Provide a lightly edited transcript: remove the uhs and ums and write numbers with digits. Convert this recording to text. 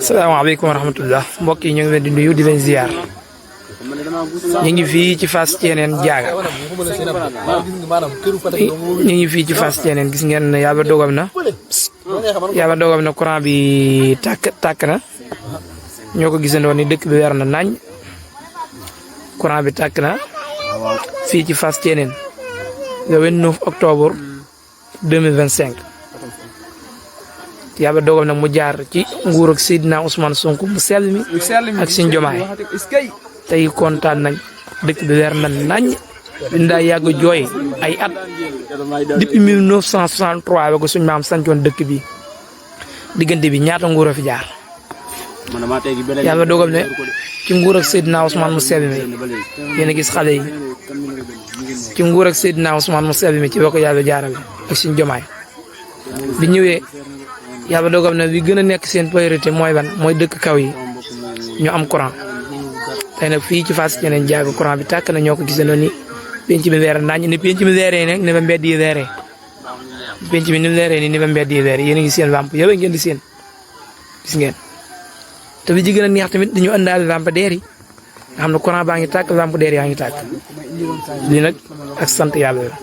salaamaaleykum wa rahmatullah mbokk yi ñu ngi leen di nuyu di leen ziar ñu ngi fii ci Fass Thiénène Diaga ñu ngi fii ci Fass Thiénène gis ngeen yàlla dogal na courant bi tàkk na ñoo ko gisandoo ni dëkk bi weer na nañ courant bi tàkk na fii ci Fass Thiénène le 29 octobre 2025 yàlla dogal na mu jaar ci nguur ak Seydina Ousmane Sonko mu sell mi ak Sëñ Jomaay tey kontaan nañ dëkk bi weer na nañ bi daa yàgg jooy ay at depuis 1963 ba ko suñ maam sancoon dëkk bi diggante bi ñaata nguur a fi jaar yàlla dogal ne ci nguur ak Seydina Ousmane mu sell mi yéen a gis xale yi ci nguur ak Seydina Ousmane mu sell mi ci ba ko yàlla jaarale ak Sëñ Jomaay bi ñëwee yàlla dogal na bi gën a nekk seen priorité mooy ban mooy dëkk kaw yi ñu am courant tey nag fii ci Fass Thiénène Diaga courant bi tàkk na ñoo ko gisandoo ni penc mi weer nañ ni penc mi weeree nag ni ba mbedd yi weeree penc mi ni mu weeree ni ba mbedd yi weeree yéen a ngi seen lampe yëpp ngeen di seen gis ngeen te bi ci gën a neex tamit dañu àndaale lampadaire yi nga xam ne courant baa ngi tàkk lampadaire yaa ngi tàkk lii nag ak sant yàlla la